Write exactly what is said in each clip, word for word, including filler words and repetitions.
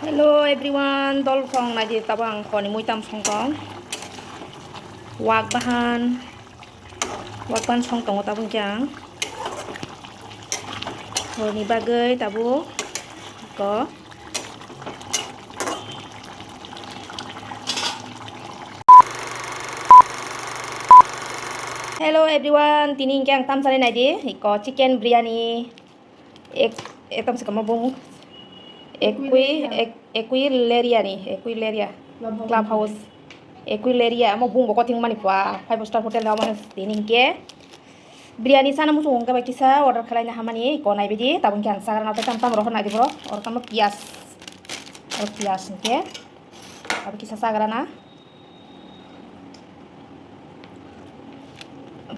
Hello everyone, dol song naidi, tabo ang khoni muitam song tong. Wak bahan, wak bahan song tongo tabo hwnkhe ang. Honi bagwi tabo ko. Hello everyone, tini hwnkhe ang tamsani naidi, iko chicken biryani. Ek, ekdom se kamo bung. Ekui, ek, Equilaria ni, Equilaria. Club house. Club house. Equilaria, amo bung bo kothing mani pua, five star hotel ni amo tini hwnkhe. Biryani sana muchung hwnkhe bai kisa order khlaina hamani, ko nai bidi, tabuk hwnkhe ang chagra na tam tam rohor nai di bro, or kamo piyas. Or piyas hwnkhe. Abo kisa chagra na.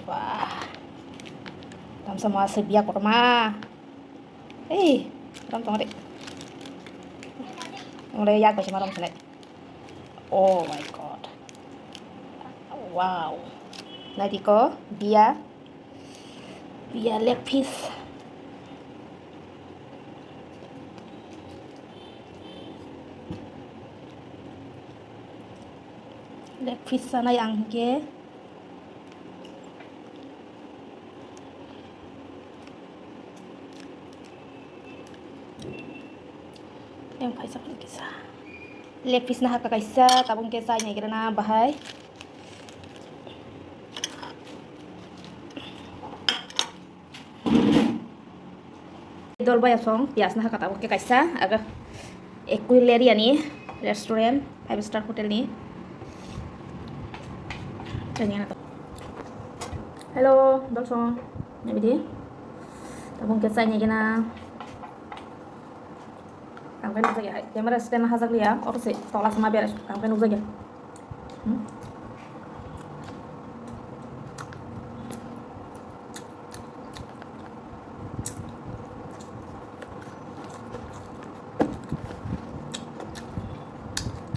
Wah. Tamsa ma se biya kotorma. Ei, rom tong re. Ong re yak bai se ma rom se nai. Oh my God. Wow. Nai di ko, biya. Biya leg piece. Leg piece sanai ang hwnkhe. Yang kaisa kisa. Leg piece na haka kaisa, tabuk hwnkhe chai naigrana bahai. Dol baya song, piyas na haka tabuk khe kaisa, aga Equilaria ni restaurant, five star hotel ni. Hello, dol song, nabidi. Tabuk khe chai naigrana. Ang khe nukjakya, camera stand hajak liya, oro se tola sama berai, ang khe nukjakya. Hmm?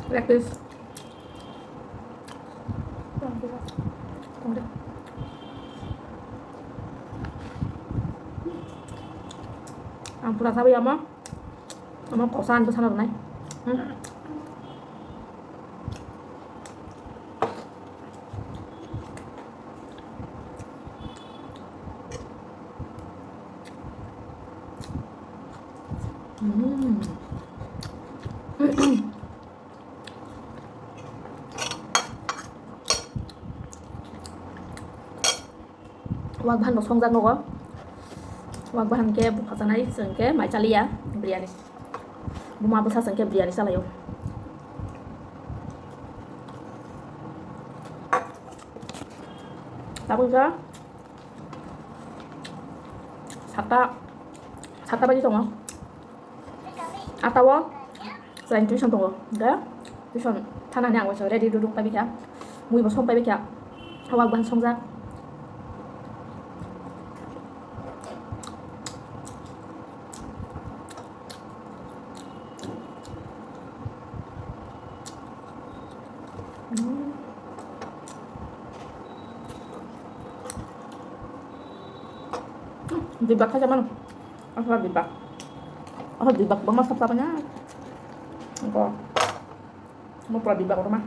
Like this. Ang pura sabi ama. Omo kosa ani bwsano rwnai. Hmm. Hmm. Wak bahan bo songjak nogo. Wak bahan khe bupha chanai, chwng khe mai chaliya biryani. Buma bwsa chwng khe biryani chalaio. Tabuk khe satta, satta baji tongo. Atao chwraini tuition tongo, hwnkhe tuition thanani ang waisa ready duduk paibaikha, mui bo song paibaikha, wak bahan songjak. Dibak khaja mano. Asla dibak. Oh, dibak bama sap sapanya. Engko. Mo pura dibak roma.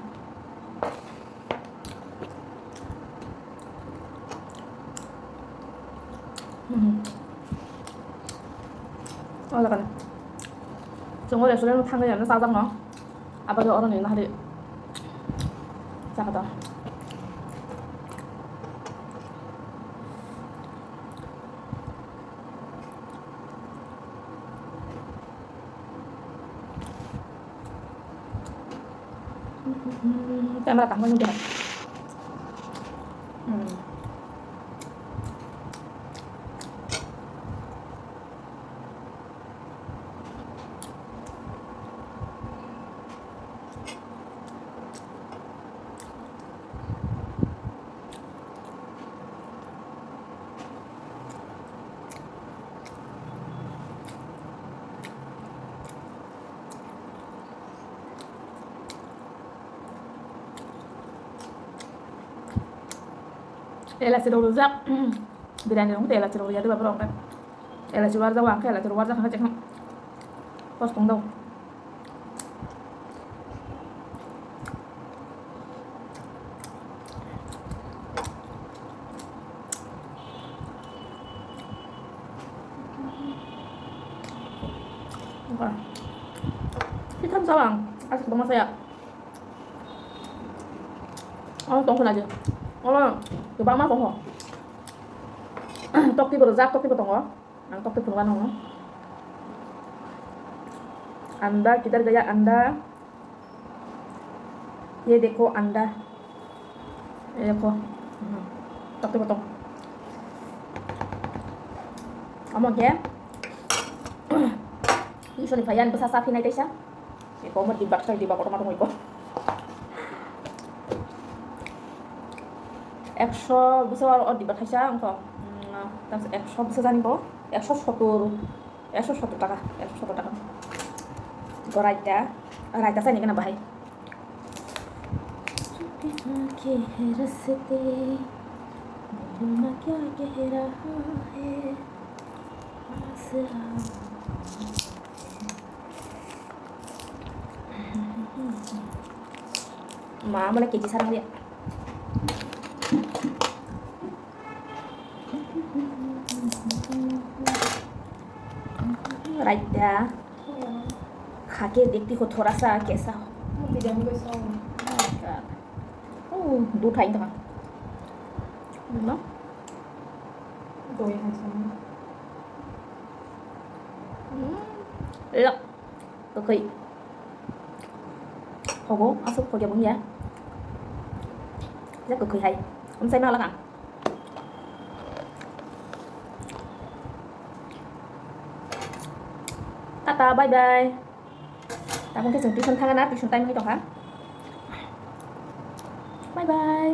Hmm. Oh, lakan. Chungo restaurant thangwi ano sajak no. Abadi oro ni nahari. Sakata. Camera kaham nugya. Hmm. Elachi rok rwjak, biryani rok tei elachi rok rwya de ba borok khe. Elachi warjak, ang khe elachi rok warjak kha, kos tong do. Sitham saw ang, aswk tongma saya. Oh, tongkha na je. Oh, kwbangma tongkha. Tokti bo rwjak, tokti bo tongo. Ang tokti phunukna nango. Anda kidhar gaya anda? Ye dekho anda. Ye dekho. Hmm. Tokti bo tong. Omo khe. Isoni phaiya, ang bwsa cha phinai teisa. Eko omo diba khe diba kotorma tongwi ko. Ekso bwsa o diba thaisa wngkha. Hmm, tam ekso bwsa jani bo. Ekso sottor. Ekso sottor taka, ekso sottor taka. Eko raita, raita chani gana bahai. Ma, mana keji sarang dia. Raita. Khake dekti ko thora sa kaisa. Oh, dudh hai tong. No? Doi hai sa. Hmm. Lok. Kwkhwi. Hogo, aswk hogo bung ya. Ya kwkhwi hai. Amsai ma lakang. Tata, bye bye. Tabuk khe chwng tuition thangna, tuition time wngwi tongkha. Bye bye.